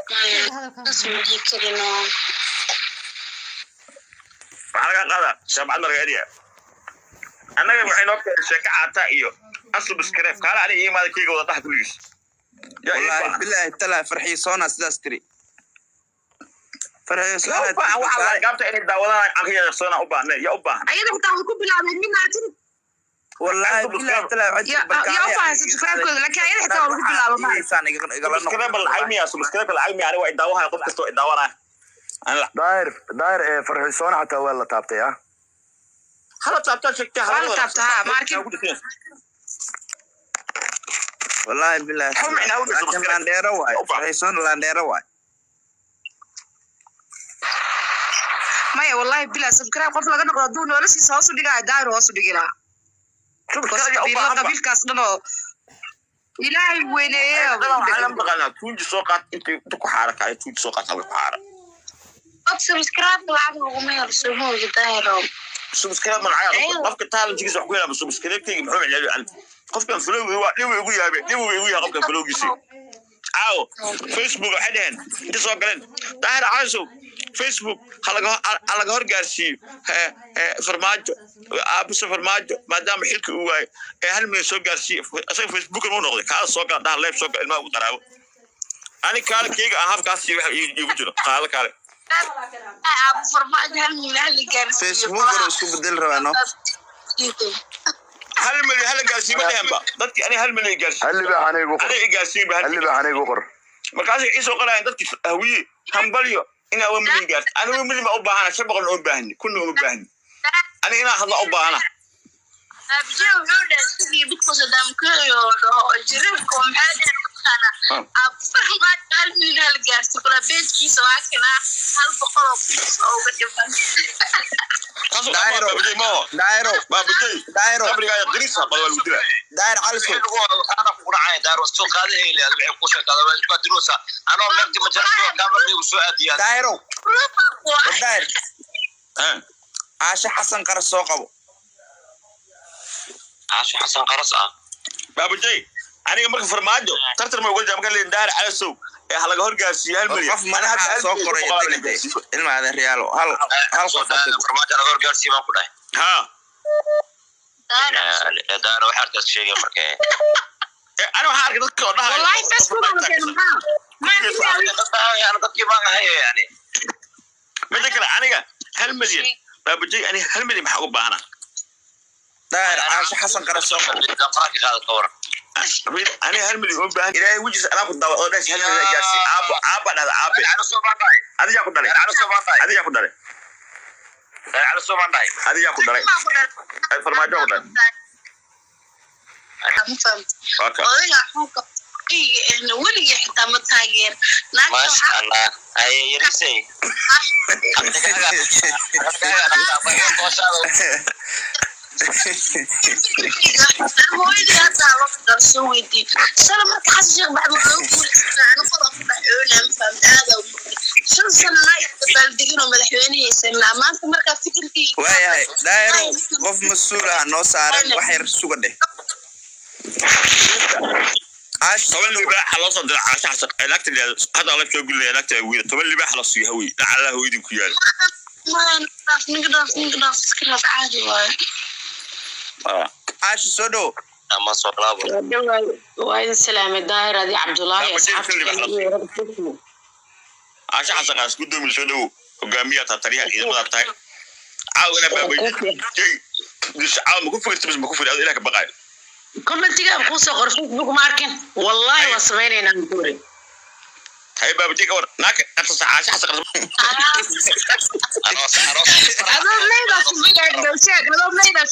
Hadalkan. Saas ma dhihi karino. Maxaa laga qaadaa? Jaamacad ma laga eriyaa? Annaga waxay noo keenay sheeko caata iyo unsubscribe. Kaala aniga ii imaada, keyga wada dhax kulligiis. Yaa ii Wallaahi baahan. Bilaahi talaa, Farxiyo Soona sidaas tiri, Farxiyo Yaa Soona. u baahan waxa la gaabta inay daawadaan aan ka yeersana u baahnay? Yaa u baahan? Ayada xitaa way ku bilaabeen min artin. Wallaahi bilaahi talaa, waxay Ya tiri balkaale. Ya u baahan subscribe-kooda, laakiin ayada xitaa waa lagu bilaaba ma. Iisaan igala noqo. Subscribe lacag miya? Subscribe lacag miya? Aniga waa idaawahay, qof kasta oo idaawanaya. Daahir, Daahir, ee Farxisoona xataa waa la taabtay ah. Hala taabtaa sheegtay. Waa la taabtaa, ha, ma arkin. Wallaahi bilaahi. Hal micnaa u dhigto Laakiin subscribe. laandheero waay. U baahan. Farxisoona laandheero waay. Maya, wallahi bila subscribe qof laga noqdo hadduu noloshiisa hoos u dhigaayo, Daahir hoos u dhigi lahaa. Subscribe yaa u Qabiilo baahan ba? Qabiilkaas dhan oo Ilaahay weyneeye. Waxaa la maqalnaa tuunji soo qaat inta ku xaara, kaale tuunji soo qaat, halka ku xaara. Qof subscribe lacag laguma helo, soo ma ogi, Daahiro? Subscribe ma lacag qofka talentigiisa wax ku helaa? Subscribe-kayga muxuu micnaa? Yani qofkan follow waa dhib igu yahay, dhib igu yahay qofkan followgiisi. Caawo Facebook waxay dhaheen inta soo galeen, "Daahir Caasow, Facebook ha laga hor gaarsiiyo Farmaajo, aabuse Farmaajo, maadaama xilka uu waayo ee 1 milyan soo gaarsiiyo." Isaga Facebook mu noqday. Kaala soo gala, dhaha live soo gala, ilmaha ugu daraabo. Ani kaale keyga aan habkaas iyo waxa iigu jiro, qaado kaale. Abu Farmaajo 1 milyan hala gaarsiiyo. Facebook hore isku bedeli rabaa no. 1 milyan hala gaarsiiyo ma dheheenba dadkii. Ani 1 milyan gaarsiiyo. Hal libaax aniga igu qor. Aniga i gaarsiiyo ba hal Hal milyan. libaax aniga igu qor. Markaasay ii soo qorayaan dadkii Hawiye, "Hambalyo inaa 1 milyan gaarto." Ani 1 milyan baa u baahana, 500 uma baahni, 1000 uma baahni. Ani inaan hadla u baahana. Abje wuxuu dhahay sidii midka Sadaamkeeyo dhaho oo jirirka maxaa dhahay mataqaanaa? Abu Farmaajo 1 milyan hala gaarsiiyo kula beejkiisa waa kanaa, 100,000 oo uga dhiman. Taas Daahiro. Baabajay maho. Daahiro. Baabajay. Daahiro. Qabrigaaga qiriis ha bal waa lagu dilaa. Daahir Calisow. Waxaana kugu dhacaya, Daar, waa soo qaada heli aad waxay ku sheegtaa waa dirosa anoo meelti ma jiro kamarnigu soo aadiyaa. Daahiro, war Daahir. Ah. Caashe Xasan Qaras soo qabo. Caasho Xasan Qaras ah. Baabajay, aniga marka Farmaajo tartan ma uga jaa marka leen Daahir Calasow ee ha laga hor gaarsiiyo hal War milyan. qof madaxa soo qoray degade, ilma adeeryaalo, hal hal qof ha dego. Farmaajo adoor gaarsii baan ku dhahay. Ha. Daar, waxaa arkaas sheegay marka. Ani waxaan arkay dadka oo dhahayo. Wallahi Facebook aan keen maxaa ma. Dadkii baan ahay yani. Midda kale, aniga 1 milyan, Baabajay, aniga 1 milyan maxaa uga baahanaa? Daahir, Caashe Xasan Qaras soo qabo. Qaranka qaada ka waran. Aniga 1 milyan uma baahan. Ilaahay wejiisa anaa ku daawa oo dhahays 1 milyan gaarsii aabo. Aaba dhahda aabe. Adigaa ku dhalay, adigaa ku dhalay, adigaa ku dhalay. Ay, Farmaajo ku dhalay. Waa ka Odayga xulka ehna weligii xitaa ma taageer naagta. Maasha Allah, haye yarisay. Caqligaaga qabtaa gooshaada. Hooyadii hadda loo dar soo weydiiy shala marka Xasan Sheekh Maxamuud loo guuleystay, ana qodob ku dhaxoona ma fahamta, aada u murgay 5 sano naa dabaaldegin oo madaxweynehaysanaa maanta markaa fikirkii. Waayahay Daahirow, qof mas-uul ah noo saaran, wax yar suga dheh. Caashe. 10 libaaxa loo soo diray Caasha Xasan ee naagta yidhahdo hadda la soo gelinaya naagta wiila 10 libaaxa la siiyo Hawiye, dhacalaha hooyadii ku yaala. Ninka dhaaf, ninka dhaaf, iska dhaaf, caadi waayo. Ah. Caashe, soo dhow. Ama soo laabo. Waa idin salaamay, Daahir, adi Cabdulaahi. Caasha Xasan qaas, guddoomiye, soo dhowow. Hogaamiyaha taa, taliyaha ciidamada tahay. Caaw inaa Baabajay caaw ma ku fikirta mise ma ku fikir adoo Ilaah ka baqaayo? Commentiga kuu soo qor Facebook ma arkin, wallahi waa samaynaynaa buuri. Haye Baabajay, ka war naagka qatasa Caasha Xasan qaas? Aroos, aroos. Adoo maydaas sheeg, adoo maydaas.